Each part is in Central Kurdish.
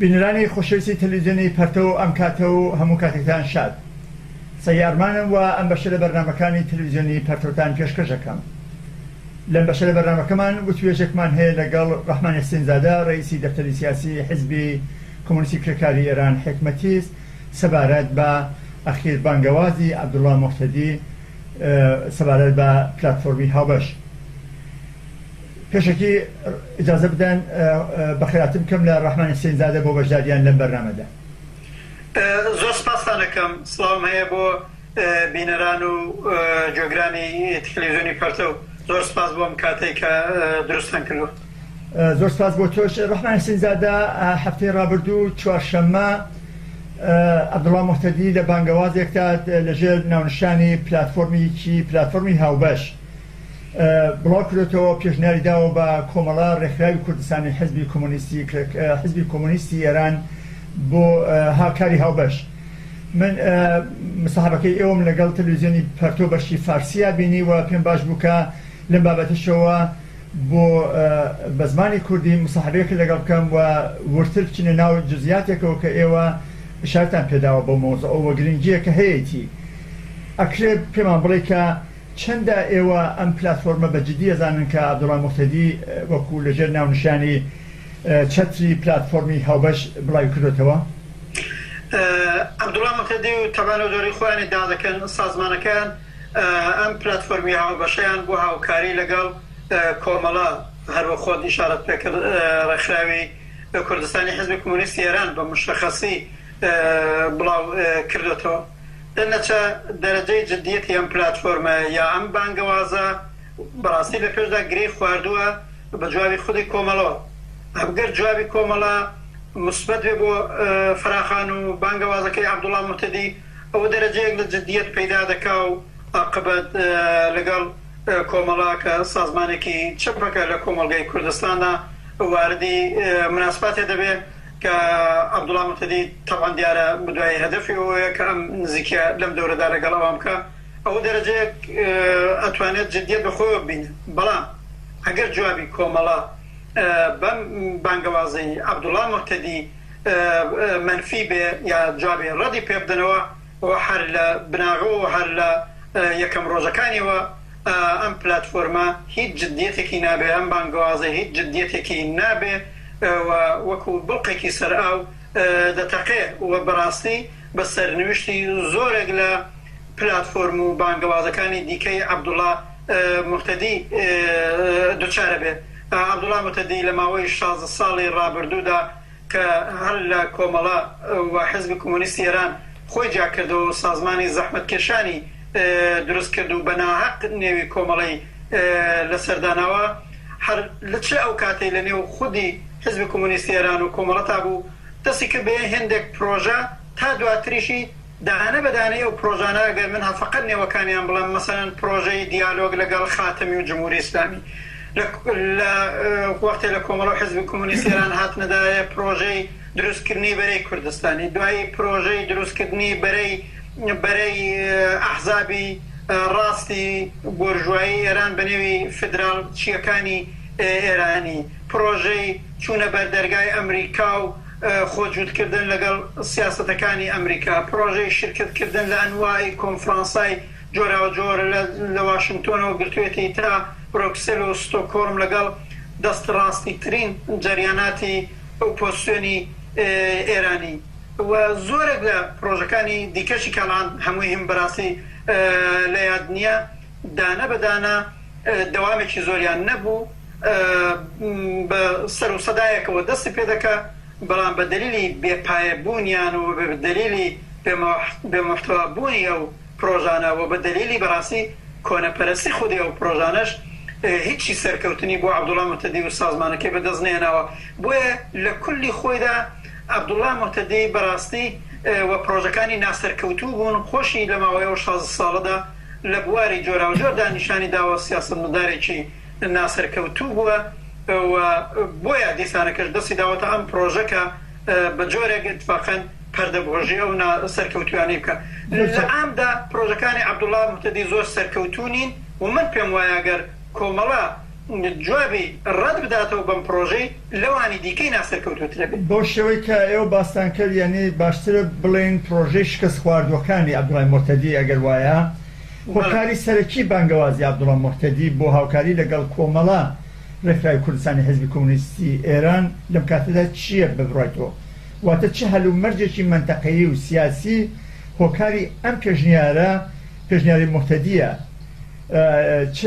بینەرانی خۆشەویستی تەلەویزیۆنی پەرتەو ئەم کاتە و هەموو کاتێکتان شاد. سەیارمانم و ئەم بەشە لە بەرنامەکانی تەلەویزیۆنی پەرتەوتان پێشکەش ئەکەم. لەم بەشە لە بەرنامەکەمان وتوێژێکمان هەیە لەگەڵ ڕەحمان حسێنزادە ڕەئیسی دەفتەری سیاسی حیزبی کۆمۆنیستی کرێکاری ئێران حیکمەتیست سەبارەت بە ئەخیر بانگەوازی عەبدوڵا موهتەدی سەبارەت بە پلاتفۆرمی هاوبەش. پێشەکی ئیجازە بدەن بەخێرهاتن بکەم لە ڕەحمان حسێن زادە بۆ بەشداریان لەم بەرنامەدا. زۆر سپاستان ئەکەم. سڵاوم هەیە بۆ بینەران و گوێگرانی تەلەفزیۆنی پەرتەو. زۆر سپاس بۆ ئەم کاتەی کە دروستتان کردووە. زۆر سپاس بۆ تۆش. ڕەحمان حسێن زادە، هەفتەی ڕابردوو چوارشەممە عەبدوڵا موهتەدی لە بانگەوازێکدا لەژێر ناونیشانی پلاتفۆرمیکی پلاتفۆرمی هاوبەش، بڵاو کردۆتەوە پێشنیاری داوە بە کۆمەڵە ڕێکخراوی کوردستانی حزبی کۆمۆنیستی حزبی کۆمۆنیستی ئێران بۆ کاری هاوبەش من مساحبەکەی ئێوەم لەگەڵ تەلەویزیۆنی پەرتۆ بەشی فارسیا بینی و پێم باش بوو کە لەم بابەتەشەوە بۆ بە زمانی کوردی مساحبەیەکت لەگەڵ بکەم و وردتر بچینە ناو جزئیاتێکەوە کە ئێوە ئیشارەتان پێداوە بەو مەوزوعە و گرنگییە کە هەیەتی ئەکرێ پێمان بڵێی کە چەندە ئێوە ئەم پلاتفۆرمە بە جدی ئەزانن کە عەبدوڵا موهتەدی وەکو لە ژێر ناونیشانی چەتری پلاتفۆرمی هاوبەش بڵاوی کردۆتەوە؟ عەبدوڵا موهتەدی و تەبان و دۆری خۆیان ئیدعا دەکەن سازمانەکەیان ئەم پلاتفۆرمی هاوبەشەیان بۆ هاوکاری لەگەڵ کۆمەڵە هەروەک خۆت ئیشارەت پێکرد ڕێکخراوی کوردستانی حزبی کۆمۆنیستی ئێران بە موشەخەسی بڵاو کردۆتەوە. دەرنەچە دەرەجەی جدیەتی ئەم پلاتفۆرمە یا ئەم بانگەوازە بەڕاستی لە پێشدا گرێی خواردووە بە جوابی خودی کۆمەڵەوە. ئەگەر جوابی کۆمەڵە موسبەت بێ بۆ فەراخان و بانگەوازەکەی عەبدوڵا موهتەدی ئەوە دەرەجەیەک لە جدیەت پەیدا دەکا و ئاقبەت لەگەڵ کۆمەڵە کە سازمانێکی چەپەکە لە کۆمەڵگەی کوردستاندا واردی موناسباتێ دەبێ. کە عەبدوڵا موهتەدی تەبعەن دیارە بدوای هەدەفی ئەوەیە کە ئەم نزیکیە لەم دەورەدا لەگەڵ ئەوان بکا، ئەوە دەرەجەیەک ئەتوانێت جدیەت بە خۆیەوە ببینێ، بەڵام ئەگەر جوابی کۆمەڵە بەم بانگەوازەی عەبدوڵا موهتەدی مەنفی بێ یا جوابی ڕەدی پێ بدەنەوە، ئەوە هەر لە بناغەوە و هەر لە یەکەم ڕۆژەکانیەوە ئەم پلاتفۆرمە هیچ جدیەتێکی نابێ، ئەم بانگەوازە هیچ جدیەتێکی نابێ و وەکو بڵقێکی سەر ئاو دەتەقێ و بەڕاستی بە سەرنویشتی زۆرێک لە پلاتفۆرم و بانگەوازەکانی دیکەی عەبدوڵا موهتەدی دوچارە بێ. عەبدوڵا موهتەدی لە ماوەی 16 ساڵی ڕابردوودا کە هەر لە کۆمەڵە و حزبی کۆمۆنیستی ئێران خۆی جیا کردەوە و سازمانی زەحمەتکێشانی دروست کرد و بە ناهەق نێوی کۆمەڵەی لە سەر داناوە، هەر لە چ ئەو کاتەی لە نێو خودی حزبی کۆمۆنیستی ئێران و کۆمەڵەتا بوو دەستی کرد بە هێندێک پرۆژە تا دواتریشی دانە بە دانەی ئەو پرۆژانە ئەگەر من هەر فەقەت نێوەکانیان بڵێم مەسەلەن پرۆژەی دیالۆگ لەگەڵ خاتەمی و جمهوری ئیسلامی لە لە وەختێ لە کۆمەڵە و حزبی کۆمۆنیستی ئێران هاتنە دایە پرۆژەی دروست کردنی بەرەی کوردستانی دوایی پرۆژەی دروست کردنی بەرەی بەرەی ئەحزابی ڕاستی بۆرژوایی ئێران بە نێوی فدراڵ چییەکانی ئێرانی پرۆژەی چوونە بەر دەرگای ئەمریکا و خۆ جووت کردن لەگەڵ سیاسەتەکانی ئەمریکا، پرۆژەی شرکت کردن لە ئەنواعی کۆنفرانسای جۆراوجۆر لە لە واشنگتۆنەوە گرتوویەتی تا برۆکسێل و ستۆکهۆڵم لەگەڵ دەست ڕاستی ترین جەریاناتی ئۆپۆزسیۆنی ئێرانی و زۆرێک لە پرۆژەکانی دیکەشی کە ئەلان هەموویم بەراستی لە یاد نییە دانە بە دانە دەوامێکی زۆریان نەبوو. بە سەر و سەدایەکەوە دەستی پێ دەکا، بەڵام بە دەلیلی بێ پایە بوونیان و بە دەلیلی بێ موحتەوا بوونی ئەو پرۆژانە و بە دەلیلی بەڕاستی کۆنەپەرستی خودی ئەو پرۆژانەش هیچی سەرکەوتنی بۆ عەبدوڵا موهتەدی و سازمانەکەی بە دەست نەهێناوە. بۆیە لە کولی خۆیدا عەبدوڵا موهتەدی بەڕاستی و پرۆژەکانی ناسەرکەوتوو بوون، خۆشی لە ماوەی ئەو 16 ساڵەدا لە بواری جۆراوجۆردا نیشانی داوە سیاسەتمەدارێکی ناسەرکەوتوو بووە و بۆیە دیسانەکەش دەستی داوەتە ئەم پرۆژە کە بە جۆرێک ئیتفاقەن پەردەپۆشی ئەو نا سەرکەوتوویانەی بکا. لە عامدا پرۆژەکانی عەبدوڵا موهتەدی زۆر سەرکەوتوو نین و من پێم وایە گەر کۆمەڵە جوابی ڕەت بداتەوە بەم پڕۆژەی لەوانی دیکەی ناسەرکەوتووترە بێ. بەو شێوەی کە ئێوە باستان کرد یانی باشترە بڵێین پڕۆژەی شکست خواردووەکانی عەبدوڵای موهتەدی ئەگەر وایە هۆکاری سەرەکی بانگەوازی عەبدوڵا موهتەدی بۆ هاوکاری لەگەڵ کۆمەڵە ڕێکخراوی کوردستانی حیزبی کۆمۆنیستی ئێران لەم کاتەدا چییە بە بڕوای تۆ؟ واتە چ هەلومەرجێکی مەنتەقەیی و سیاسی هۆکاری ئەم پێشنیارە پێشنیاری موهتەدییە؟ چ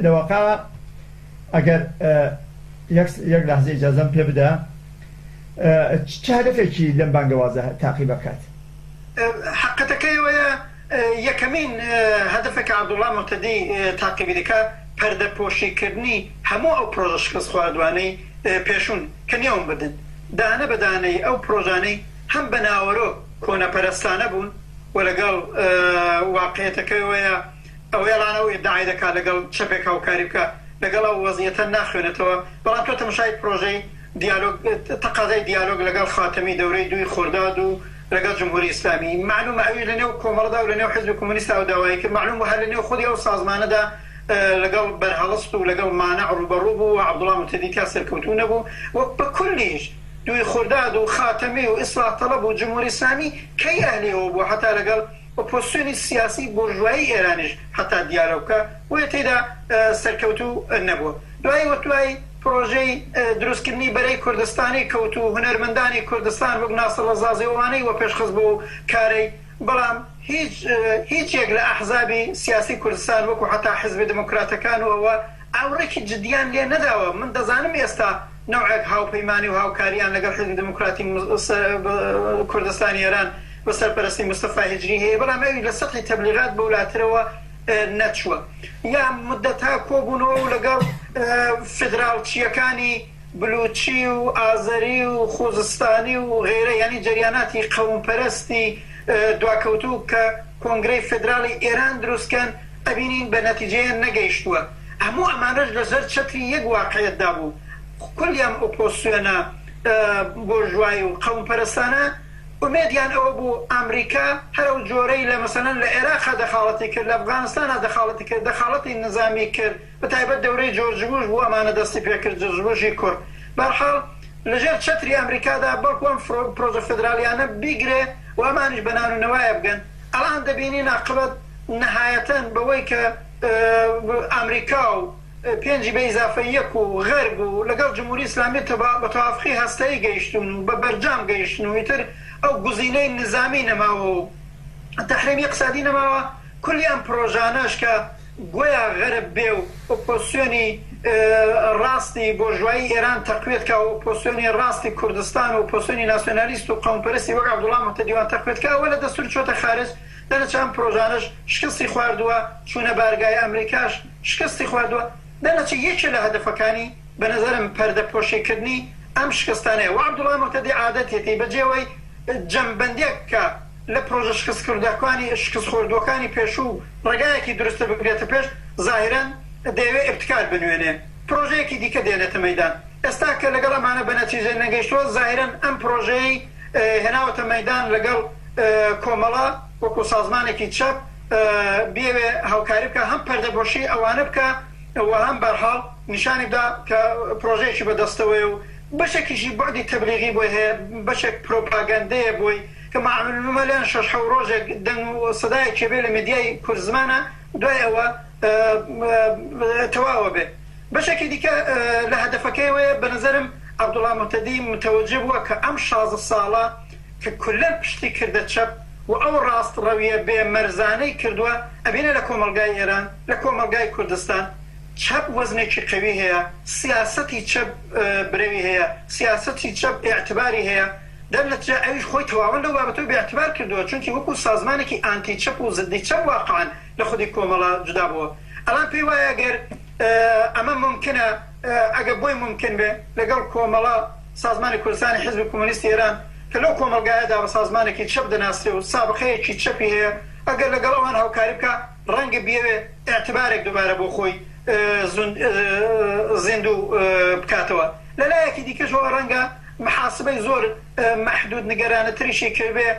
لە واقع ئەگەر یەک یەک لەحزە ئیجازەم پێ بدە چ هەدەفێکی لەم بانگەوازە تاقیب ئەکات؟ حەقیقەتەکەی ئەوەیە یەکەمین هەدەفێک کە عەبدوڵڵا موهتەدی تاقیبی دەکا پەردەپۆشیکردنی هەموو ئەو پرۆژە شکستخواردوانەی پێشوون کە نێوم بردن دانە بە دانەی ئەو پرۆژانەی هەم بە ناوەرۆک کۆنەپەرستانە بوون و لەگەڵ واقعیەتەکەیەوەیە ئەوەی ئەڵان ئەو ئیدعای دەکا لەگەڵ چەپێک هاوکاری بکا لەگەڵ ئەو وەزعیەتە ناخوێنێتەوە بەڵام تۆ تەمەشای پرۆژەی دیالۆگ تەقازای دیالۆگ لەگەڵ خاتەمی دەورەی دووی خورداد و لەگەڵ جمهوری ئیسلامی مەعلومە ئەویش لە نێو کۆمەڵەدا و لە نێو حزبی کۆمۆنیستا ئەو داوای کرد مەعلوم بوو هەر لە نێو خودی ئەو سازمانەدا لەگەڵ بەرهەڵست و لەگەڵ مانع ڕووبەڕوو بوو و عەبدوڵا موهتەدی تیا سەرکەوتوو نەبوو و بە کولیش دووی خورداد و خاتەمی و ئیسلاح تەڵەب و جمهوری ئیسلامی کەی ئەهلی ئەوە بوو حەتا لەگەڵ ئۆپۆزسیۆنی سیاسی بۆرژوایی ئێرانیش حەتا دیالۆگ بکا بۆیە تێیدا سەرکەوتوو نەبووە. دوایی وە دوای پرۆژەی دروست کردنی بەرەی کوردستانی کەوت و هونەرمەندانی کوردستان وەک ناسر ڕەزازی و ئەوانەی وەپێش خست بۆ کارەی بەڵام هیچ هیچ یەک لە ئەحزابی سیاسی کوردستان وەکو حەتا حزبی دموکراتەکان و ئەوە ئاوڕێکی جدیان لێ نەداوە من دەزانم ئێستا نەوعێک هاوپەیمانی و هاوکاریان لەگەڵ حزبی دموکراتی کوردستانی ئێران بە سەرپەرستی مستەفا هیجری هەیە بەڵام ئەویش لە سەتحی تەبلیغات بەولاترەوە نەچووە یا مودەتها کۆبوونەوە و لەگەڵ فیدراڵچییەکانی بلوچی و ئازەری و خوزستانی و غەیرە یانی جەریاناتی قەومپەرستی دواکەوتوو کە کۆنگرەی فیدراڵی ئێران دروست کەن ئەبینین بە نەتیجەیان نەگەیشتووە هەموو ئەمانەش لەسەر چەتری یەک واقعیەتدا بوو کولی ئەم ئۆپۆزسیۆنە بۆرژوایی و قەومپەرستانە ئومێدیان ئەوە بوو ئامریکا هەر ئەو جۆرەی لە مەسەلەن لە عێراقا دەخاڵەتی کرد، لە ئەفغانستانا دەخاڵەتی کرد، دەخاڵەتی نزامی کرد، بە تایبەت دەورەی جۆرج بوش بوو ئەمانە دەستی پێ کرد، جۆرج بوشی کوڕ. بەهەرحاڵ لە ژێر چەتری ئامریکادا بەڵکوو ئەم پرۆژە فێدراڵیانە بیگرێ و ئەمانیش بە نان و نەوایە بگەن. ئەلان دەبینین عاقبەت نەهایەتەن بەوەی کە ئامریکا و پێنجی بە ئیزافە یەک و غەرب و لەگەڵ جمهوری ئیسلامی بە تەوافقی هەستەیی گەیشتوون و بە بەرجام گەیشتن و ئیتر ئەو گوزینەی نزامی نەماوە و تەحریمی ئیقتسادی نەماوە کولی ئەم پرۆژانەش کە گۆیا غەرب بێ و ئۆپۆزسیۆنی ڕاستی بۆرژوایی ئێران تەقویەت کا و ئۆپۆزسیۆنی ڕاستی کوردستان و ئۆپۆزسیۆنی ناسیۆنالیست و قەومپەرستی وەک عەبدوڵا موهتەدی وان تەقویەت کا ئەوە لە دەستور چۆتە خارج دەرنەچە ئەم پرۆژانەش شکستی خواردووە چوونە بارگای ئەمریکاش شکستی خواردووە، دەرنەچێ یەکێ لە هەدەفەکانی بە نەزەرم پەردە پۆشی کردنی ئەم شکستانەیە وە عەبدوڵا موهتەدی عادەتیەتی بە جێوەی جەم بەندێک بکا لە پرۆژە شکستکردەکانی شکستخۆردووەکانی پێشوو ڕێگایەکی دروستتر بگرێتە پێش زاهیرەن دەیەوێ ئیبتکار بنوێنێ پرۆژەیەکی دیکە دێنێتە مەیدان ئێستا کە لەگەڵ ئەمانە بە نەتیجە نەگەیشتووە زاهیرەن ئەم پرۆژەیەی هێناوەتە مەیدان لەگەڵ کۆمەڵە وەکو سازمانێکی چەپ بیەوێ هاوکاری بکا هەم پەردەپۆشی ئەوانە بکا و هەم بەرحاڵ نیشانی بدا کە پرۆژەیەکی بە دەستەوەیە و بەشێکیشی بوعدی تەبلیغی بۆی هەیە بەشێک پرۆپاگەندەیە بۆی کە مەعلومە لەن شەش حەو ڕۆژێک دەنگ و سەدایەکی بێ لە میدیای کوردزمانە دوای ئەوە تەواوە بێ بەشێکی دیکە لە هەدەفەکەیەوەیە بە نەزەرم عەبدوڵا موهتەدی متەوەجە بووە کە ئەم 16 ساڵە کە کولەن پشتی کردە چەپ و ئەو ڕاستڕەویە بێ مەرزانەی کردوە ئەبینێ لە کۆمەڵگای ئێران لە کۆمەڵگای کوردستان چەپ وەزنێکی قەوی هەیە سیاسەتی چەپ برەوی هەیە سیاسەتی چەپ ئیعتباری هەیە دەرنەتجە ئەویش خۆی تەواوەن لەو بابەتەوە بێ ئیعتبار کردوە چونکی وەکو سازمانێکی ئانتی چەپ و زدی چەپ واقعەن لە خودی کۆمەڵە جودا بوە ئەڵان پێی وایە گەر ئەمە مومکنە ئەگەر بۆی مومکن بێ لەگەڵ کۆمەڵە سازمانی کوردستانی حیزبی کۆمۆنیستی ئێران کە لەو کۆمەڵگایەدا بە سازمانێکی چەپ دەناسرێ و سابقەیەکی چەپی هەیە، ئەگەر لەگەڵ ئەوان هاوکاری بکا ڕەنگە بیەوێ ئیعتبارێک دووبارە بۆ خۆی زیندوو بکاتەوە. لە لایەکی دیکەشەوە ڕەنگە محاسبەی زۆر مەحدوود نگەرانەتریشی کردبێ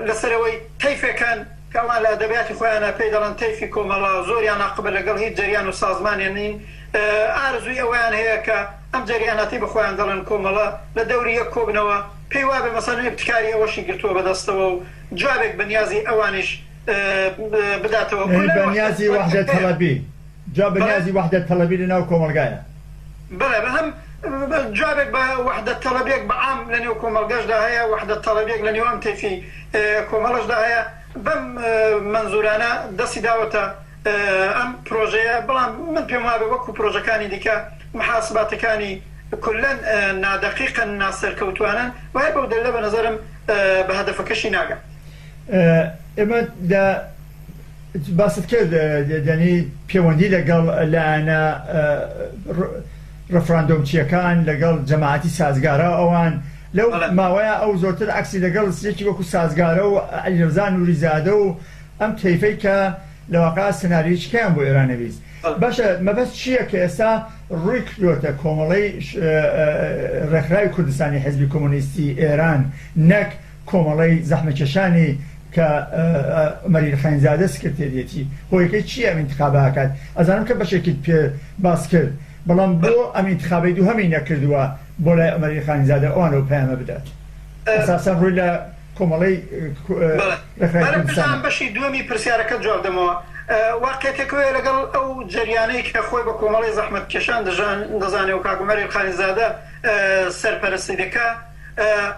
لەسەر ئەوەی تەیفێک هەن کە ئەوان لە ئەدەبیاتی خۆیانا پێی دەڵێن تەیفی کۆمەڵە، زۆریان عەقبە لەگەڵ هیچ جەریان و سازمانێ نین. ئارەزووی ئەوەیان هەیە کە ئەم جەریاناتەی بە خۆیان دەڵێن کۆمەڵە لە دەوری یەک کۆبنەوە، پێی وابێ مەسەلەن ئیبتکاری ئەوەشی گرتووە بە دەستەوە و جوابێک بە نیازی ئەوانیش بداتەوە. یانی بە نیازی وەحدەت تەڵەبی، جواب بە نیازی وەحدەت تەڵەبی لە ناو کۆمەڵگایە. بەڵێ هەم جوابێک بە وەحدەت تەڵەبیەک بە عام لە نێو کۆمەڵگەشدا هەیە، وەحدەت تەڵەبیەک لە نێو ئەم تەیفی کۆمەڵەشدا هەیە، بەم مەنزوورانە دەستی داوەتە ئەم پرۆژەیە، بەڵام من پێم وابێ وەکو پرۆژەکانی دیکە محاسباتەکانی کولەن نادەقیقن، ناسەرکەوتوانەن و هەر بەو دەلیلە بە نەزەرم بە هەدەفەکەشی ناگا. ئێمە لە باست کرد یانی پێوەندی لەگەڵ لایەنە ڕفراندۆمچییەکان لەگەڵ جەماعەتی سازگارا ئەوان لەو ماوەیە ئەو زۆرتر عەکسی لەگەڵ یەکی وەکو سازگارە و عەلیڕزا نوریزادە و ئەم تەیفەی کە لە واقع سناریۆی کەیان بۆ ئێران نەویست باشە مەبەست چییە کە ئێستا ڕووی کردۆتە کۆمەڵەی ڕێکخراوی کوردستانی حزبی کۆمۆنیستی ئێران نەک کۆمەڵەی زەحمەکێشانی کە عومەر ئیلخانیزادە سکرتێریەتی هۆیەکەی چییە ئەم ئینتخابە ئەکات ئەزانم کە بەشێکیت پێ باس کرد بەڵام بۆ ئەم ئینتخابەی دووهەمی نەکردووە بۆ لای عومەر ئیلخانیزادە ئەوان ئەو پەیامە بدات ئەساسەن ڕووی لە کۆمەڵەی بەڵێ ڕێکخراوی بەڵێ کوردستانە. بزان بەشی دووەمی پرسیارەکەت جواب دەمەوە واقیەتەکەوەیە لەگەڵ ئەو جەریانەی کە خۆی بە کۆمەڵەی زەحمەتکێشان دەزانێ و کاک عومەر ئیلخانیزادە سەرپەرستی دەکا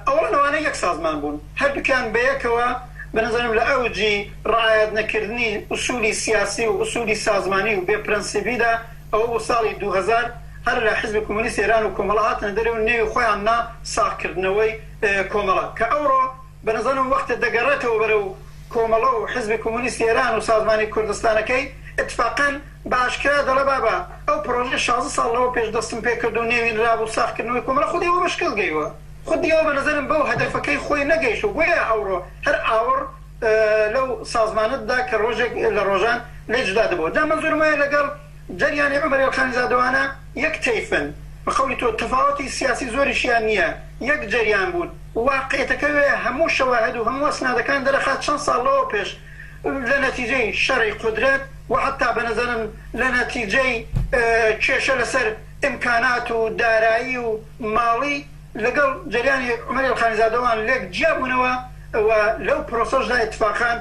ئەوەڵەن ئەوانە یەک سازمان بوون هەردووکیان بەیەکەوە بە نەزەرم لە ئەوجی ڕعایەت نەکردنی ئوسولی سیاسی و ئوسولی سازمانی و بێ پرەنسیبیدا ئەوە بوو ساڵی 2000 هەر لە حزبی کۆمۆنیستی ئێران و کۆمەڵە هاتنە دەرێ و نێوی خۆیان نا ساغکردنەوەی کۆمەڵە کە ئەوڕۆ بە نەزەرم وەختێ دەگەڕێتەوە بەرەو کۆمەڵە و حزبی کۆمۆنیستی ئێران و سازمانی کوردستانەکەی ئیتفاقەن بە ئاشکرا دەڵێ بابە ئەو پڕۆژەی 16 ساڵ لەوە پێش دەستم پێ کرد و نێوی نرابوو ساغکردنەوەی کۆمەڵە خودی ئەوە بە شکست گەیوە خودی ئەوە بە نەزەرم بەو هەدەفەکەی خۆی نەگەیشت و بۆیە ئەوڕۆ هەر ئاوڕ لەو سازمانە دا کە ڕۆژێک لە ڕۆژان لێ جودا دەبۆوە. جا مەنزوورم وایە لەگەڵ جەریانی عومەر ئێڵخانیزادەوانە یەک تەیفن، بە قەولی تۆ تەفاوەتی سیاسی زۆریشیان نییە، یەک جەریان بوون. واقعیەتەکە وێ هەموو شەواهد و هەموو ئەسنادەکان دەرەخات چەند ساڵ لەوە پێش لە نەتیجەی شەڕی قودرەت و حەتتا بە نەزەرم لە نەتیجەی کێشە لەسەر ئیمکانات و دارایی و ماڵی لەگەڵ جەریانی عومەر ئێڵخانیزادەوان لێک جیا بوونەوە و لەو پرۆسەشدا ئیتفاقان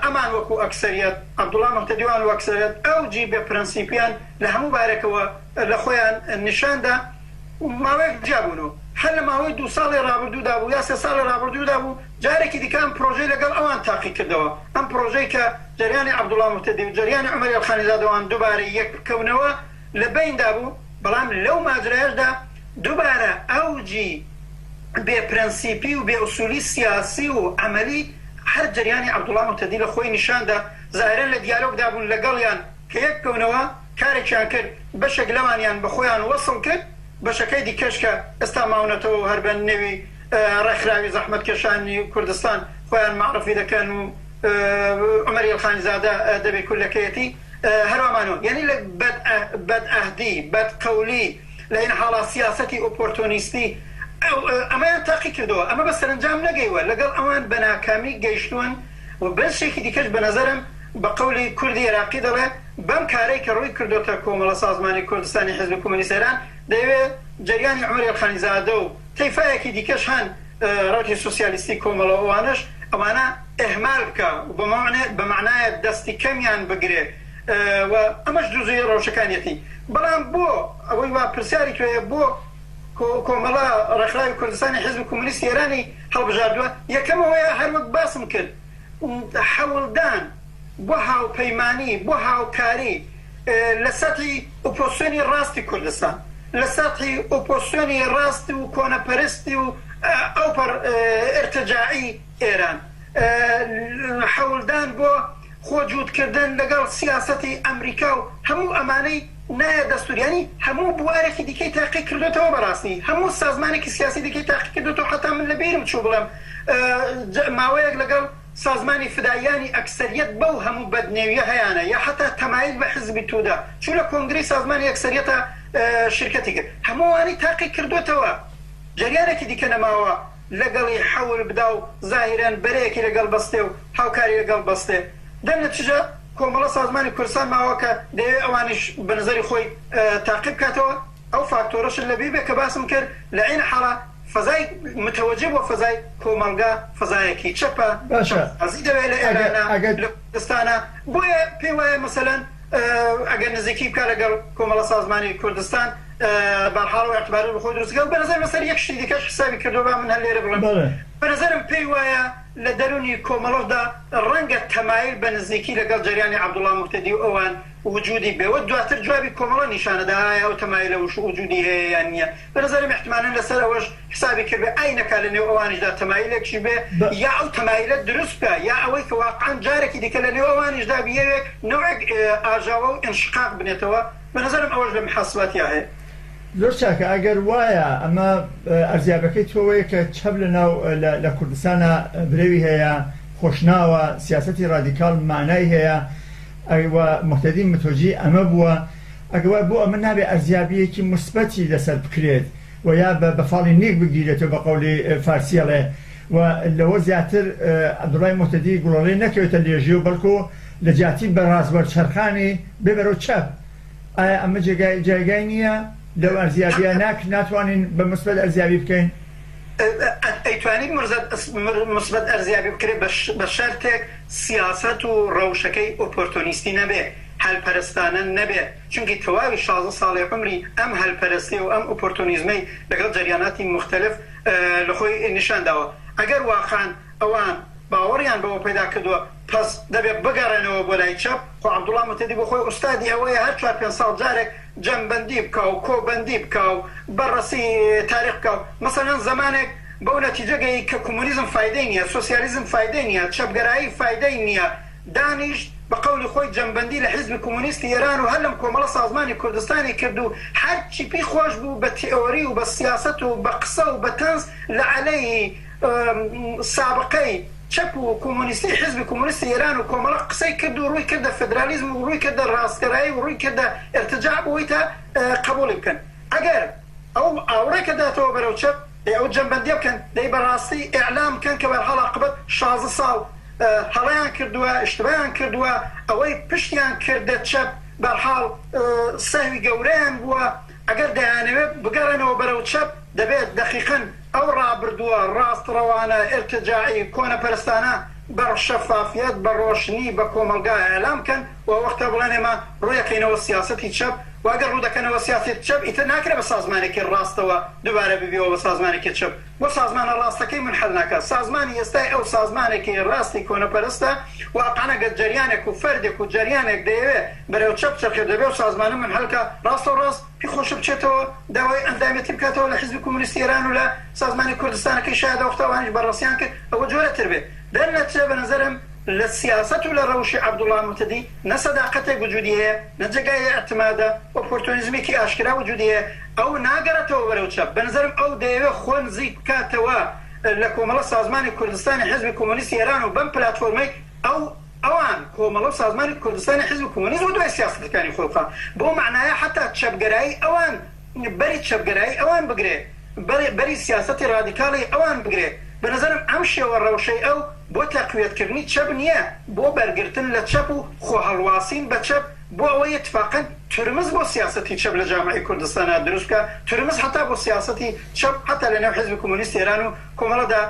ئەمان وەکوو ئەکسەریەت، عەبدوڵا موهتەدیوان و ئەکسەریەت ئەوجی بێ پرەنسیپیان لە هەموو بارێکەوە لە خۆیان نیشان دا، ماوەیەک جیا بوون و هەر لە ماوەی دوو ساڵی ڕابردوودا بوو یا سێ ساڵی ڕابردوودا بوو جارێکی دیکە ئەم پرۆژەی لەگەڵ ئەوان تاقی کردەوە، ئەم پرۆژەی کە جەریانی عەبدوڵا موهتەدی و جەریانی عومەر ئێڵخانیزادەوان دووبارە یەک بکەونەوە لە بەیندا بوو، بەڵام لەو ماجرایەشدا دووبارە ئەوجی بێ پرەنسیپی و بێ ئوسولی سیاسی و عەمەلی هەر جەریانی عەبدوڵا موهتەدی لە خۆی نیشان دا، زاهیرەن لە دیالۆگدا بوون لەگەڵیان کە یەک بکەونەوە، کارێکیان کرد بەشێک لەوانیان بە خۆیان وەسڵ کرد، بەشەکەی دیکەش کە ئێستا ماونەتەوە و هەر بە نێوی ڕێکخراوی زەحمەتکێشانی کوردستان خۆیان مەعرفی دەکەن و عومەر ئیلخانیزادە دەبیر کولەکەیەتی هەروا مانەوە. یانی لە بەدعەهدی، بەدقەولی، لە ئینحاڵا سیاسەتی ئۆپۆرتۆنیستی ئەمەیان تاقی کردەوە، ئەمە بە سەرەنجام نەگەیوە، لەگەڵ ئەوان بە ناکامی گەیشتوون و بەشێکی دیکەش بە نەزەرم بە قەولی کوردی ئێراقی دەڵێ بەم کارەی کە ڕووی کردۆتە کۆمەڵە سازمانی کوردستانی حیزبی کۆمۆنیست ئێران دەیەوێ جەریانی عومەر ئێلخانیزادە و تەیفایەکی دیکەش هەن ڕەوتی سوسیالیستی کۆمەڵە و ئەوانەش ئەوانە ئیهمال بکا و بە مەعنایەک دەستی کەمیان بگرێ و ئەمەش جوزی ڕەوشەکانیەتی بەڵام بۆ ئەوەی وا پرسیاری تۆیە بۆ کۆمەڵە ڕێکخراوی کوردستانی حیزبی کۆمۆنیستی ئێرانی هەڵبژاردووە یەکەم ئەوەیە هەر وەک باسم کرد حەولدان بۆ هاوپەیمانی بۆ هاوکاری لە سەتحی ئۆپۆزسیۆنی ڕاستی کوردستان لە سەتحی ئۆپۆزسیۆنی ڕاست و کۆنەپەرستی و ئەوپەڕ ئیرتجاعی ئێران حەولدان بۆ خۆ جووت کردن لەگەڵ سیاسەتی ئەمریکا و هەموو ئەمانەی نایە دەستوور یانی هەموو بوارێکی دیکەی تاقی کردۆتەوە بەڕاستی هەموو سازمانێکی سیاسی دیکەی تاقی کردۆتەوە حەتا من لە بیرم چوو بڵێم ماوەیەک لەگەڵ سازمانی فداییانی ئەکسەریەت بەو هەموو بەدنێویە هەیانە یا حەتا تەمایل بە حزبی توودە چوو لە کۆنگرەی سازمانی ئەکسەریەتا شرکەتی کرد هەموو ئەوانەی تاقی کردۆتەوە جەریانێکی دیکە نەماوە لەگەڵی حەول بدا و زاهیرەن بەرەیەکی لەگەڵ بەستێ و هاوکاری لەگەڵ بەستێ دەر نەتیجە. کۆمەڵە سازمانی کوردستان ماوە کە دەیەوێ ئەوانیش بە نەزەری خۆی تاقی بکاتەوە. ئەو فاکتۆرەشت لە بیر بێ کە باسم کرد لە عەین حاڵا فەزای متەوەجە بۆ فەزای کۆمەڵگا فەزایەکی چەپە، باشە چەپخوازی دەوێ لە ئەگەر ئێرانە، ئەگەر لە کوردستانە، بۆیە پێی وایە مەسەلەن ئەگەر نزیکی بکا لەگەڵ کۆمەڵە سازمانی کوردستان بەرحاڵ ئەو ئیعتبارە بۆ خۆی دروست دەکا و بە نەزەرم لەسەر یەک شتی دیکەش حسابی کردووە با من هەر لێرە بڵێم بەڵێ. بە نەزەرم پێی وایە لە دەروونی کۆمەڵەشدا ڕەنگە تەمایل بە نزیکی لەگەڵ جەریانی عەبدوڵا موهتەدی و ئەوان وجودی بێ وە دواتر جوابی کۆمەڵە نیشانەدا ئایا ئەو تەمایلە وش وجودی هەیە یان نیە؟ بە نەزەرم ئیحتمالەن لەسەر ئەوەش حسابی کردبێ ئای نەکا لە نێو ئەوانیشدا تەمایلێکیش بێ بە. یا ئەو تەمایلە دروست بکا یا ئەوەی کە واقعەن جارێکی دیکە لە نێو ئەوانیشدا بیەوێ نەوعێک ئاژاوە و ئینشقاق بنێتەوە بە نەزەرم ئەوەش لە محاسباتیا هەیە. زۆر چاکە ئەگەر وایە ئەمە ئەرزیابەکەی تۆوەیە کە چەپ لە ناو لە لە کوردستانا برەوی هەیە خۆشناوە سیاسەتی ڕادیکاڵ مانای هەیە ئەی و موهتەدی متۆجی ئەمە بووە، ئەگەر وایە بۆ ئەمە نابێ ئەرزیابییەکی موسبەتی لەسەر بکرێت و یا بە بە فاڵی نیک بگیرێتەوە بە قەولی فارسیەڵێ و لەوە زیاتر عەبدوڵای موهتەدی گوڵەڵێ نەکەوێتە لێژی و بەڵکۆ لە جیاتی بە ڕاست وەرچەرخانی بێ بەرەو چەپ ئایا ئەمە جێگای جایگای نییە لەو ئەرزیابییە ناک ناتوانین بە موسبەت ئەرزیابی بکەین؟ ئەیتوانی موسبەت ئەرزیابی بکرێت بە شەرتێک سیاسەت و ڕەوشەکەی ئۆپۆرتۆنیستی نەبێ، هەلپەرستانە نەبێ، چونکی تەواوی 16 ساڵی عومری ئەم هەلپەرستی و ئەم ئۆپۆرتۆنیزمەی لەگەڵ جەریاناتی موختەلف لە خۆی نیشان داوە. ئەگەر واقعەن ئەوان باوەڕیان بەوە پەیدا کردووە پەس دەبێ بگەڕێنەوە بۆ لای چەپ، خۆ عەبدوڵا موهتەدی بۆ خۆی ئوستادی ئەوەیە هەر چوار پێنج ساڵ جارێک جەمبەندی بکا و کۆبەندی بکا و بەڕەسی تاریخ بکا و مەسەلەن زەمانێک بەو نەتیجە گەیی کە کومونیزم فایدەی نیە، سۆسیالیزم فایدەی نیە، چەپگەرایی فایدەی نیە، دانیشت بە قەولی خۆی جەمبەندی لە حیزبی کومونیستی ئێران و هەر لەم کۆمەڵە سازمانی کوردستانی کرد و هەرچی پی خۆش بوو بە تئۆری و بە سیاسەت و بە قسە و بە تەنز لە عەلەیهی سابقەی چەپ و کۆمۆنیستی حیزبی کۆمۆنیستی ئێران و کۆمەڵە قسەی کرد و ڕووی کردە فدرالیزم و ڕووی کردە ڕاستگەرایی و ڕووی کردە ئرتجاع بۆ ئەوەی تا قەبووڵی بکەن. ئەگەر ئەو ئاوڕێکە داتەوە بەرەو چەپ، دەی ئەو جەمبەندیە بکەن، دەی بە ڕاستی ئیعلام بکەن کە بەرحاڵ عاقبەت 16 ساڵ هەڵەیان کردووە، ئیشتبایان کردووە، ئەوەی پشتیان کردە چەپ بەرحاڵ سەهوی گەورەیان بووە، ئەگەر دەیانەوێت بگەڕێنەوە بەرەو چەپ، دەبێت دەقیقەن ئەو ڕابردووە ڕاستڕەوانە، ئیرتجاعی، کۆنەپەرستانە بە شەفافیەت، بە ڕۆشنی بە کۆمەڵگا ئیعلام بکەن و وەختە بڵێن ئێمە ڕوویەکەینەوە سیاسەتی چەپ و ئەگەر ڕوودەکەنەوە سیاسەتی چەپ ئیتر ناکرێت بە سازمانێکی ڕاستەوە دووبارە ببیەوە بە سازمانێکی چەپ بۆ سازمانە ڕاستەکەی مونحەل ناکات سازمانی ئێستای ئەو سازمانێکی ڕاستی کۆنەپەرستە واقعەن ئەگەر جەریانێک و فەردێک و جەریانێک دەیەوێ بەرەو چەپ بچەرخێ دەبێ ئەو سازمانە مونحەل کا ڕاستەو ڕاست پی خۆشە بچێتەوە داوای ئەندامێتی بکاتەوە لە حیزبی کۆمۆنیستی ئێران و لە سازمانی کوردستانەکەی شایەد ئەوەختە ئەوانیش بەڕەسیان کرد ئەوە جۆرە تر بێ دەرنەچێ بە نەزەرم لە سیاسەت و لە ڕەوشی عەبدوڵا موهتەدی نە سەداقەتێک وجودی هەیە نە جێگای ئیعتمادە ئۆپۆرتۆنیزمێکی ئاشکرا وجودی هەیە ئەو ناگەڕێتەوە بەرەو چەپ بە نەزەرم ئەو دەیەوێ خۆ نزیک بکاتەوە لە کۆمەڵە سازمانی کوردستانی حیزبی کۆمۆنیستی ئێران و بەم پلاتفۆرمەی ئەو ئەوان کۆمەڵە و سازمانی کوردستانی حیزب کۆمۆنیست وەدوای سیاسەتەکانی خۆی بخا بەو مەعنایە حەتا چەپگەرایی ئەوان بەری چەپگەرایی ئەوان بگرێ بەری سیاسەتی ڕادیکاڵی ئەوان بگرێ بە نەزەرم ئەم شێوە ڕەوشەی ئەو بۆ تەقویەت کردنی چەپ نییە بۆ بەرگرتن لە چەپ و خۆ هەڵواسین بە چەپ بۆ ئەوەی ئیتفاقەن ترمز بۆ سیاسەتی چەپ لە جامعەی کوردستانا دروست بکا ترمز حەتا بۆ سیاسەتی چەپ حەتا لە نێو حیزبی کۆمۆنیستی ئێران و کۆمەڵەدا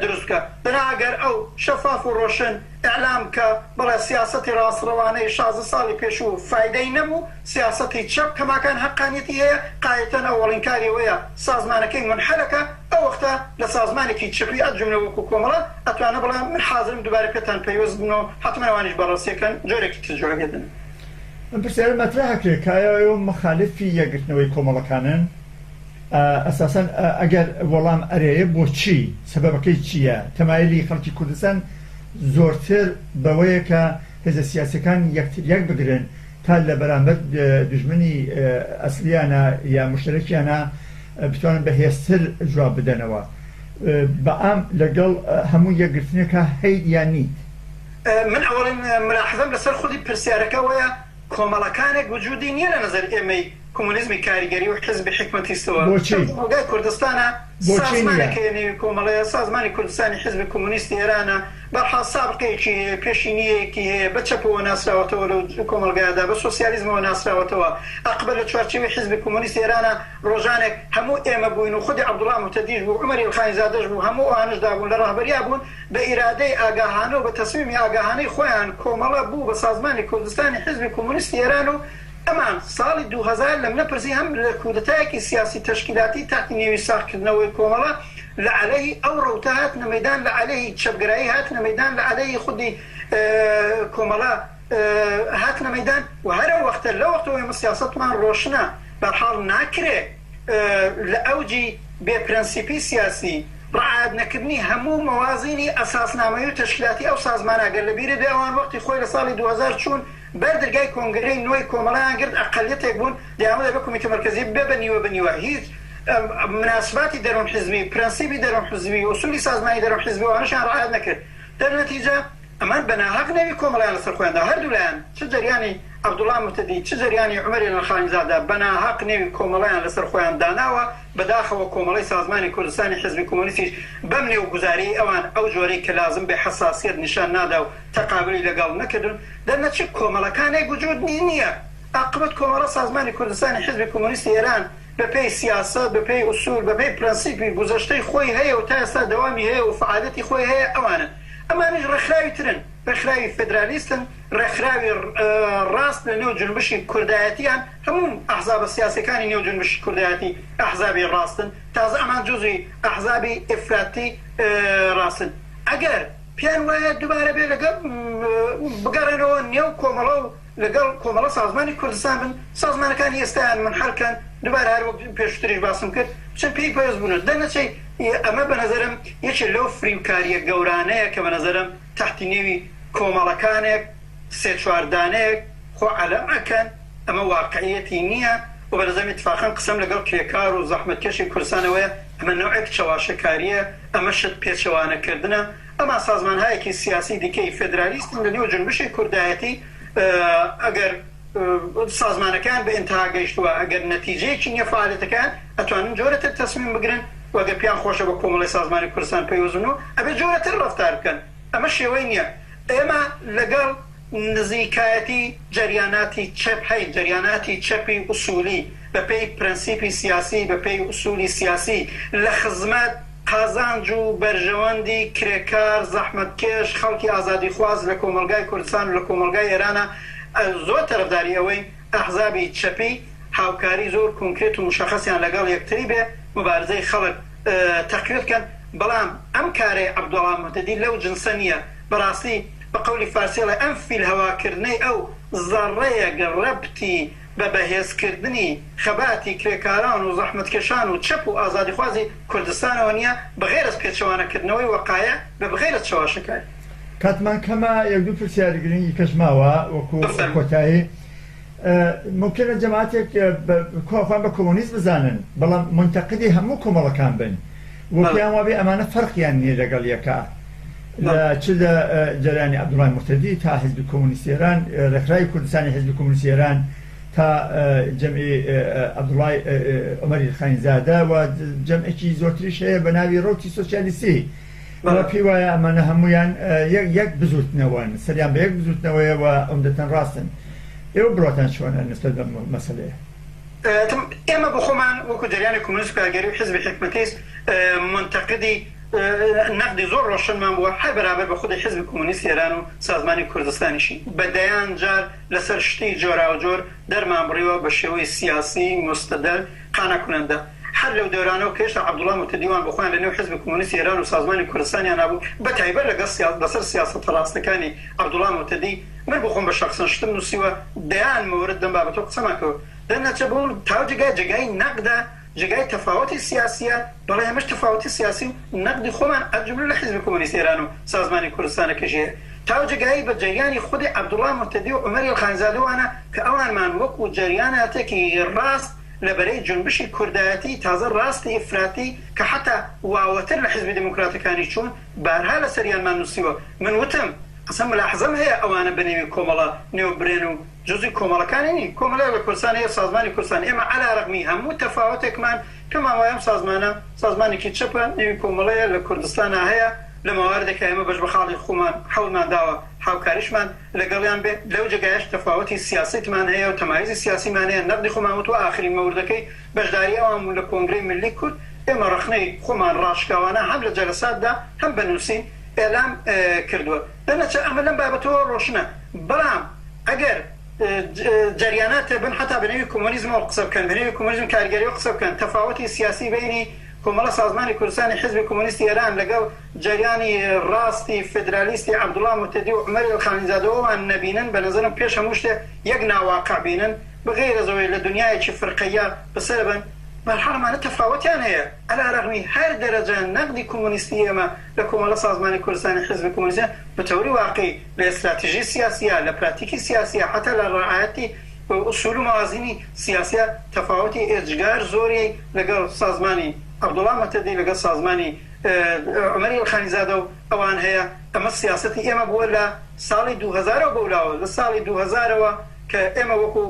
دروست بکا دەنا ئەگەر ئەو شەفاف و ڕۆشن ئیعلام بکا بەڵێ سیاسەتی ڕاستڕەوانەی 16 ساڵی پێشوو فایدەی نەبوو سیاسەتی چەپ کەماکان هەقانیەتی هەیە قایتەن ئەوەڵین کاری ئەوەیە سازمانەکەی مونحەلەکا ئەو وەختە لە سازمانێکی چەپی ئەز جوملە وەکو کۆمەڵە ئەتوانە بڵێ من حازرم دوبارە پێتان پەیوەست بمەوە حەتمەن ئەوانیش بەڕەسیەکەن جۆرێکی تر جواب ئەدەن. ئەم پرسیارە مەترەح ئەکرێت کە ئایا ئێوە مخالفی یەکگرتنەوەی کۆمەڵەکانن؟ ئەساسەن ئەگەر وەڵام ئەرێیە بۆچی؟ سەبەبەکەی چییە؟ تەمایلی خەڵکی کوردستان زۆرتر بەوەیە کە هێزە سیاسیەکان یەکتر یەک بگرن تا لە بەرامبەر دوژمنی ئەسلیانە یا مشتەرەکیانە بتوانن بەهێزتر جواب بدەنەوە. بەعام لەگەڵ هەموو یەکگرتنێکا هەیت یا نیت؟ من ئەوەڵین ملاحەزەم لەسەر خودی پرسیارەکە ئەوەیە کۆمەڵەکانێک وجودی نیە لە نەزەر ئێمەی. کۆمۆنیزمی کاریگەری و حیزبی حیکمەتیستەوە بۆچی؟ لە کۆمەڵگای کوردستانا بۆچی نییە؟ سازمانێک هەیە نێوی کۆمەڵەیە، سازمانی کوردستانی حیزبی کۆمۆنیستی ئێرانە، بەرحاڵ سابقەیەکی هەیە، پێشینیەیەکی هەیە، بە چەپەوە ناسراوەتەوە لەو کۆمەڵگایەدا، بە سۆسیالیزمەوە ناسراوەتەوە، ئەقبە لە چوارچێوەی حیزبی کۆمۆنیستی ئێرانا ڕۆژانێک هەموو ئێمە بووین و خودی عەبدوڵا موهتەدیش بوو، عومەر ئیلخانیزادەش بوو، هەموو ئەوانەش دابوون، لە ڕەهبەریا بوون، بە ئیرادەی ئاگاهانە و بە تەسمیمی ئاگاهانەی خۆیان کۆمەڵە بوو بە سازمانی کوردستانی حیزبی کۆمۆنیستی ئێران و ئەمان ساڵی 2000 لەمنە پرسی هەم لە کودەتایەکی سیاسی تەشکیلاتی تەحتی نێوی ساغ کردنەوەی کۆمەڵە لە عەلەیهی ئەو ڕەوتە هاتنە مەیدان لە عەلەیهی چەپگەرایی هاتنە مەیدان لە عەلەیهی خودی کۆمەڵە هاتنە مەیدان و هەر ئەو وەختە لەو وەختەوە ئێمە سیاسەتمان ڕۆشنە بەرحاڵ ناکرێ لە ئەوجی بێ پرەنسیپی سیاسی ڕعایەت نەکردنی هەموو مەوازینی ئەساسنامەیی و تەشکیلاتی ئەو سازمانە گەر لە بیرت بێ ئەوان وەختی خۆی لە ساڵی 2000 چوون بەر درگای کۆنگرەی نوێی کۆمەڵەیان گرت ئەقەلیەتێک بوون دەیانوت ئەبێ کومیتە مەرکەزی ببێ بە نیوە بە نیوە هیچ مناسباتی دەرون حزبی پرەنسیبی دەرون حزبی ئوسولی سازمانی دەرون حزبی ئەوانەشیان ڕعایەت نەکرد دەر نەتیجە ئەمان بە ناهەق نێوی کۆمەڵەیان لەسەر خۆیان دا هەردوولایان چ جەریانی عەبدوڵا موهتەدی چ جەریانی عومەری ئێلخانیزادە بە ناهەق نێوی کۆمەڵەیان لەسەر خۆیان داناوە بەداخەوە کۆمەڵەی سازمانی کوردستانی حزبی کۆمۆنیستیش بەم نێو گوزارەی ئەوان ئەو جۆرەی کە لازم بێ حەساسیەت نیشان نادا و تەقابلی لەگەڵ نەکردون دەرنەچ کۆمەڵەکانێک وجود نی نیە ئاقبەت کۆمەڵە سازمانی کوردستانی حزبی کۆمۆنیستی ئێران بە پێی سیاسەت بە پێی ئوسول بە پێی پرەنسیپی گوزەشتەی خۆی هەیە و تا ئێستا دەوامی هەیە و فەعالیەتی خۆی هەیە ئەوانن ئەمانیش ڕێکخراوی ترن ڕێکخراوی فێدرالیستن ڕێکخراوی ڕاست لە نێو جونبشی کوردایەتیان هەموو ئەحزابە سیاسیەکانی نێو جونبشی کوردایەتی ئەحزابی ڕاستن تازە ئەمان جوزی ئەحزابی ئیفراتی ڕاستن ئەگەر پێیان وایە دوبارە بێ لەگەڵ بگەڕێنەوە نێو کۆمەڵە و لەگەڵ کۆمەڵە سازمانی کوردستان بن، سازمانەکانی ئێستایان منحەل کەن، دوبارە هەر وەک پێشوتریش باسم کرد بچن پێی پەیوەست بن و دەرنەچێ، ئەمە بە نەزەرم یەکێ لەو فریوکاریە گەورانەیە کە بە نەزەرم تەحتی نێوی کۆمەڵەکانێک سێ چوار دانەیەک خۆ عەلەم ئەکەن، ئەمە واقعیەتی نیە و بە نەزەرم ئیتفاقەن قسەم لەگەڵ کرێکار و زەحمەتکێشی کوردستان ئەوەیە ئەمە نەوعێک چەواشەکاریە، ئەمە شت پێچەوانە کردنە، ئەما سازمانهایەکی سیاسی دیکەی فێدرالیستن لە نێو جونبشی کوردایەتی ئەگەر سازمانەکەیان بە ئینتها گەیشتووە ئەگەر نەتیجەیەکی نیە فەعالیەتەکەیان ئەتوانن جۆرە تر تەسمیم بگرن و ئەگەر پێیان خۆشە بە کۆمەڵەی سازمانی کوردستان پەیوەست بن و ئەبێ جۆرە تر ڕەفتار بکەن ئەمە شێوەی نیە ئێمە لەگەڵ نزیکایەتی جەریاناتی چەپ هەین، جەریاناتی چەپی ئوسولی بە پێی پرەنسیپی سیاسی، بە پێی ئوسولی سیاسی لە خزمەت قازانج و بەرژەوەندی کرێکار، زەحمەتکێش، خەڵکی ئازادیخواز لە کۆمەڵگای کوردستان و لە کۆمەڵگای ئێرانا زۆر تەرەفداری ئەوەین ئەحزابی چەپی هاوکاری زۆر کۆنکرێت و موشەخەسیان لەگەڵ یەکتری بێ، موبارزەی خەڵک تەقویەت کەن، بەڵام ئەم کارەی عەبدوڵا موهتەدی لەو جنسە نییە. بەڕاستی بە قەولی فارسی ئەڵێ ئەم فیل هەواکردنەی ئەو زەڕەیەک ڕەبتی بە بەهێزکردنی خەباتی کرێکاران و زەحمەتکێشان و چەپ و ئازادیخوازی کوردستانەوە نیە بەغێرەز پێچەوانەکردنەوەی وەقایع بە بغێرەز چەواشەکاری. کاتمان کەمە یەک دوو پرسیاری گرنگی کەش ماوە وەکو بفەرموو. کۆتایی مومکینە جەماعەتێک خۆیان بە کۆمۆنیست بزانن بەڵام مونتەقیدی هەموو کۆمەڵەکان بن و پێیان وابێ ئەمانە فەرقیان نییە لەگەڵ یەکا لە چ لە جەریانی عەبدوڵای موهتەدی تا حیزبی کۆمۆنیستی ئێران، ڕێکخراوی کوردستانی حیزبی کۆمۆنیستی ئێران تا جەمعی عەبدوڵای عومەری خانیزادە و جەمعێکی زۆرتریش هەیە بە ناوی ڕەوتی سۆسیالیستی و پێی وایە ئەمانە هەموویان یەک بزووتنەوەن، سەریان بە یەک بزووتنەوەیە و عومدەتەن ڕاستن. ئێوە بڕواتان چۆنە نسبەت بەم مەسەلەیە؟ ئێمە بۆ خۆمان وەکو جەریانی کۆمۆنیست و کارگەری و حیزبی حیکمەتیست مونتەقدی نەقدی زۆر ڕۆشنمان بووە هەر بەرابەر بە خودی حیزبی کۆمۆنیستی ئێران و سازمانی کوردستانیشی بە دەیان جار لەسەر شتی جۆراوجۆر دەرمان بڕیوە بە شێوەی سیاسی موستەدەل قانع کونەندە هەر لەو دەورانەوە کە هێشتا عەبدوڵا موهتەدی وان بۆ خۆیان لە نێو حیزبی کۆمۆنیستی ئێران و سازمانی کوردستانیان بوو بە تایبەت لەگەڵ لەسەر سیاسەتە ڕاستەکانی عەبدوڵا موهتەدی من بۆ خۆم بە شەخسەن شتم نووسیوە دەیان مەورد لەم بابەتەوە قسەمان کردوە دەرنەچە بۆ تاو جێگای جێگای نەقدە جێگای تەفاوەتی سیاسیە بەڵێ ئێمەش تەفاوەتی سیاسی و نەقدی خۆمان از جملە لە حیزبی کۆمۆنیستی ئێران و سازمانی کوردستانەکەش هەیە تاو جێگایی بە جەریانی خودی عەبدوڵا موهتەدی و عومەری ئێلخانیزادە وانە کە ئەوانمان وەکوو جەریاناتێکی ڕاست لە بەرەی جونبشی کوردایەتی تازە ڕاستی ئیفراتی کە حەتا واوەتر لە حیزبی دێموکراتەکانیش چوون بارها لە سەریانمان نووسیوە من وتم. ئەسڵەن ملاحزەم هەیە ئەوانە بە نێوی کۆمەڵە نێو برێن و جزوی کۆمەڵەکانی نین. کۆمەڵەیەک لە کوردستان هەیە سازمانی کوردستان. ئێمە عەلا رەغمی هەموو تەفاوەتێکمان پێمان وایە ئەم سازمانە سازمانێکی چەپە، نێوی کۆمەڵەیە لە کوردستانا هەیە، لە مەواردێکا ئێمە بەش بە خاڵی خۆمان حەولمان داوە هاوکاریشمان لەگەڵیان بێ، لەو جێگایەش تەفاوەتی سیاسیتمان هەیە و تەمایزی سیاسیمان هەیە، نەقدی خۆمان وتوە ئاخرین مەوردەکەی بەشداری ئەوان بوون لە کۆنگرەی ملی کورد، ئێمە ڕەخنەی خۆمان ڕاشکاوانە هەم لە جەلەساتدا هەم بە نووسین ئێلام کردووە. دەرنەچە ئەمە لەم بابەتەوە ڕۆشنە. بەڵام ئەگەر جەریانات بن حەتا بە نێوی کۆمۆنیزمەوە قسە بکەن، بە نێوی کۆمۆنیزم کاریگەریەوە قسە بکەن، تەفاوەتی سیاسی بەینی کۆمەڵە سازمانی کوردستانی حیزبی کۆمۆنیستی ئێران لەگەڵ جەریانی ڕاستی فێدرالیستی عەبدوڵا موهتەدی و عومەر ئێلخانیزادەوە ئەوان نەبینن، بە نەزەرم پێش هەموو شتێ یەک ناواقع بینن. بغەیرەز ئەوەی لە دونیایەکی فرقەییا بەسەر بن، بەرحاڵ ئەمانە تەفاوەتیان هەیە، عەلا رەغمی هەر دەرەجە نەقدی کۆمۆنیستی ئێمە لە کۆمەڵە سازمانی کوردستانی حیزبی کۆمۆنیستی بە تەوری واقعی لە ئێستراتژی سیاسییا، لە پراتیکی سیاسییا، حەتا لە ڕەعایەتی ئوسول و مەوازینی سیاسییا تەفاوەتی ئێجگار زۆری لەگەڵ سازمانی عەبدوڵا موهتەدی، لەگەڵ سازمانی عومەری ئیلخانیزادە و ئەوان هەیە. ئەمە سیاسەتی ئێمە بووە لە ساڵی دووهەزارەوە بەولاوە، لە ساڵی دووهەزارەوە کە ئێمە وەکو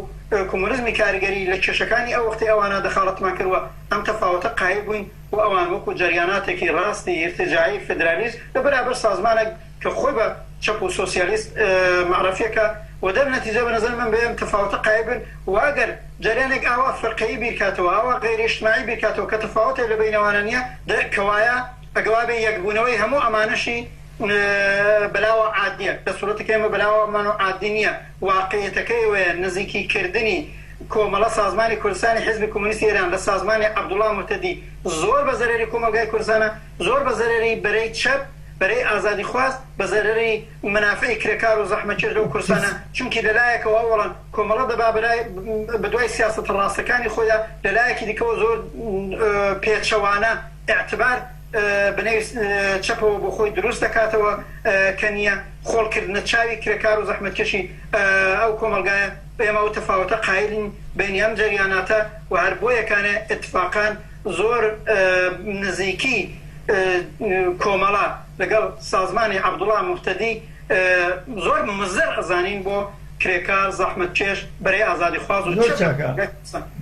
کۆمۆنیزمی کاریگەری لە کێشەکانی ئەو وەختەی ئەوانە دەخاڵەتمان کرد و ئەم تەفاوەتە قایل بووین و ئەوان وەکو جەریاناتێکی ڕاستی ئیرتجاعی فدرالیست لە بەرابەر سازمانێک کە خۆی بە چەپ و سۆسیالیست مەعرەفیەکا و دەر نەتیجە بە نەزەر من بێ ئەم تەفاوەتە قایل بن و ئەگەر جەریانێک ئاوا فرقەیی بیرکاتەوە ئاوا غەیر ئیجتماعی بیرکاتەوە کە تەفاوەتێک لە بەین ئەوانە نیە دە کەوایە ئەگەوابێ یەکبوونەوەی هەموو ئەمانەشی بەلاوە عادیە، لە سورەتەکە ئێمە بەلاوەمان و عادی نیە، واقعیەتەکەی ئەوەیە نزیکی کردنی کۆمەڵە سازمانی کوردستانی حیزبی کۆمۆنیستی ئێران لە سازمانی عەبدوڵا موهتەدی زۆر بە زەرەری کۆمەڵگای کوردستانە، زۆر بە زەرەری بەرەی چەپ، بەرەی ئازادیخواز، بە زەرەری مەنافعی کرێکار و زەحمەتکێش لەو کوردستانە، چونکی لە لایەکەوە ئەوەڵەن کۆمەڵە دەبا بەلای بەدوای سیاسەتە ڕاستەکانی خۆیدا، لە لایەکی دیکەوە زۆر پێچەوانە ئیعتبار بنەی چەپەوە بۆ خۆی دروست دەکاتەوە کە نییە، خۆڵ کردنە چاوی کرێکار و زەحمەتکێشی ئەو کۆمەڵگایە، ئێمە ئەو تەفاوەتە قایلین بەینی ئەم جەریاناتە و هەر بۆیەکانێ ئیتفاقان زۆر نزیکی کۆمەڵە لەگەڵ سازمانی عەبدوڵا موهتەدی زۆر مزر ئەزانین بۆ کرێکار، زەحمەتکێش، بەرەی ئازادیخواز و زۆر چاکە.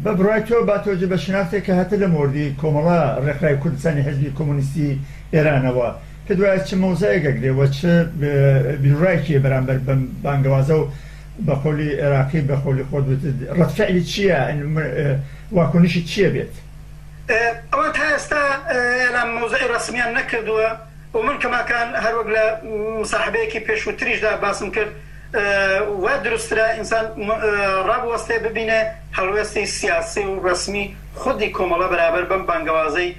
بە بڕوای تۆ با تۆجە بە شناختێک کە هاتە لە مۆردی کۆمەڵە ڕێکخراوی کوردستانی حیزبی کۆمۆنیستی ئێرانەوە پێت وایە چ مەوزعێک ئەگرێ و چ بیروڕایەکی هەیە بەرامبەر بەم بانگەوازە و بە قەولی عێراقی بە قەولی خۆت وتت ڕەد فعلی چییە واکۆنشی چییە بێت؟ ئەوان تا ئێستا ئێلام مەوزعی ڕەسمیان نەکردووە و من کەماکان هەروەک لە مساحبەیەکی پێشووتریشدا باسم کرد وا دروستترە ئینسان ڕابوەستێ ببینێ هەڵوێستی سیاسی و ڕەسمی خودی کۆمەڵە بەرابەر بەم بانگەوازەی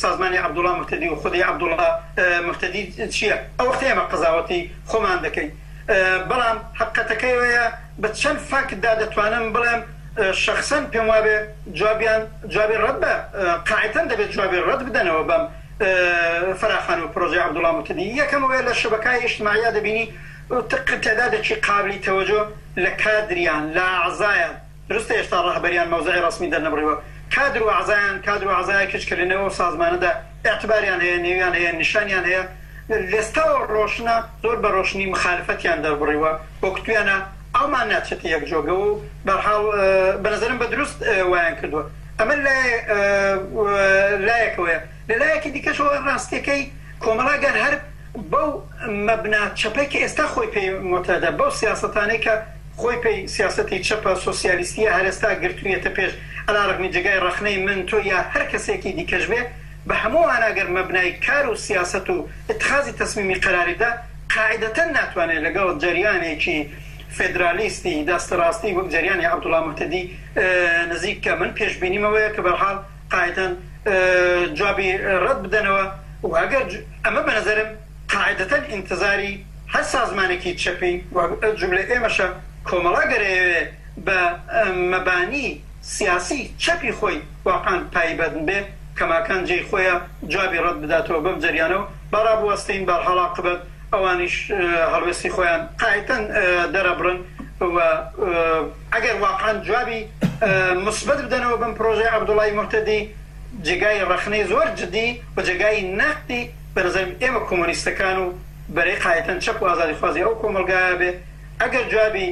سازمانی عەبدوڵا موهتەدی و خودی عەبدوڵا موهتەدی چییە ئەو وەختە ئێمە قەزاوەتی خۆمان دەکەین بەڵام حەقیقەتەکەی ئەوەیە بە چەند فاکتدا دەتوانم بڵێم شەخسەن پێم وابێ جوابیان جوابی ڕەت بە قاعیتەن دەبێت جوابی ڕەت بدەنەوە بەم فەراخان و پرۆژەی عەبدوڵا موهتەدی یەکەم ئەوەیە لە شەبەکای ئیجتماعیا دەبینی تعدادێکی قابلی تەوەجۆ لە کادریان لە ئەعزایان دروستە هێشتا ڕەهبەریان مەوزعی ڕەسمی دەرنەبڕیوە کادر و ئەعزایان کادر و ئەعزایەکیش کە لەنێو ئەو سازمانەدا ئیعتباریان هەیە نێویان هەیە نیشانیان هەیە لێستاوە ڕۆشنە زۆر بە ڕۆشنی مخالفەتیان دەربڕیوە و کوتویانە ئاومان ناچێتە یەک جۆگەوە و بەرحاڵ بە نەزەرم بە دروست وایان کردووە ئەمە لایەکەوەیە لە لایەکی دیکەشەوە ڕاستیەکەی کۆمەڵە گەر هەر بەو مەبنا چەپەی کە ئێستا خۆی پێی موعتادە بەو سیاسەتانەی کە خۆی پێی سیاسەتی چەپە سۆسیالیستیە هەر ئێستا گرتوویەتە پێش عەلا ڕەغمی جێگای ڕەخنەی من تۆ یا هەر کەسێکی دیکەش بێ بە هەمووان ئەگەر مەبنای کار و سیاسەت و ئیتخازی تەسمیمی قەراری بدا قاعیدەتەن ناتوانێ لەگەڵ جەریانێکی فێدرالیستی دەستڕاستی وەک جەریانی عەبدوڵا موهتەدی نزیک بکا. من پێشبینیم ئەوەیە کە بەرحاڵ قاعیدەن جوابی ڕەت بدەنەوە و ئەگەر ئەمە بە نەزەرم قاعیدەتەن ئینتزاری هەر سازمانێکی چەپی و جوملە ئێمەشە کۆمەڵە گەر ئەیەوێ بە مەبانی سیاسی چەپی خۆی واقعەن پایبەند بێ کەماکان جێی خۆیە جوابی ڕەت بداتەوە بەم جەریانە و با ڕابوەستین بەرحاڵ عاقبەت ئەوانیش هەڵوێستی خۆیان قاعیتەن دەرەبڕن و ئەگەر واقعەن جوابی موسبەت بدەنەوە بەم پرۆژەی عەبدوڵای موهتەدی جێگای ڕەخنەی زۆر جدی و جێگای نەقدی بە نەزەرم ئێمە کۆمۆنیستەکان و. بەرەی قایتەن چەپ و ئازادیخوازی ئەو کۆمەڵگایە بێ، ئەگەر جوابی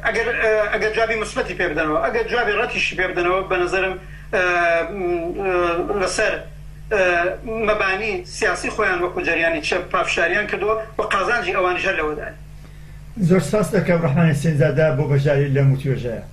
ئەگەر ئەگەر جوابی موسبەتی پێ بدەنەوە، ئەگەر جوابی ڕەتیشی پێ بدەنەوە بە نەزەرم لەسەر مەبانی سیاسی خۆیان وەکوو جەریانی چەپ پافشاریان کردووە و قازانجی ئەوانیش هەر لەوەدایە. زۆر سپاست دەکەم ڕەحمان حسێنزادە بۆ بەشداریت لەم وتوێژەیا.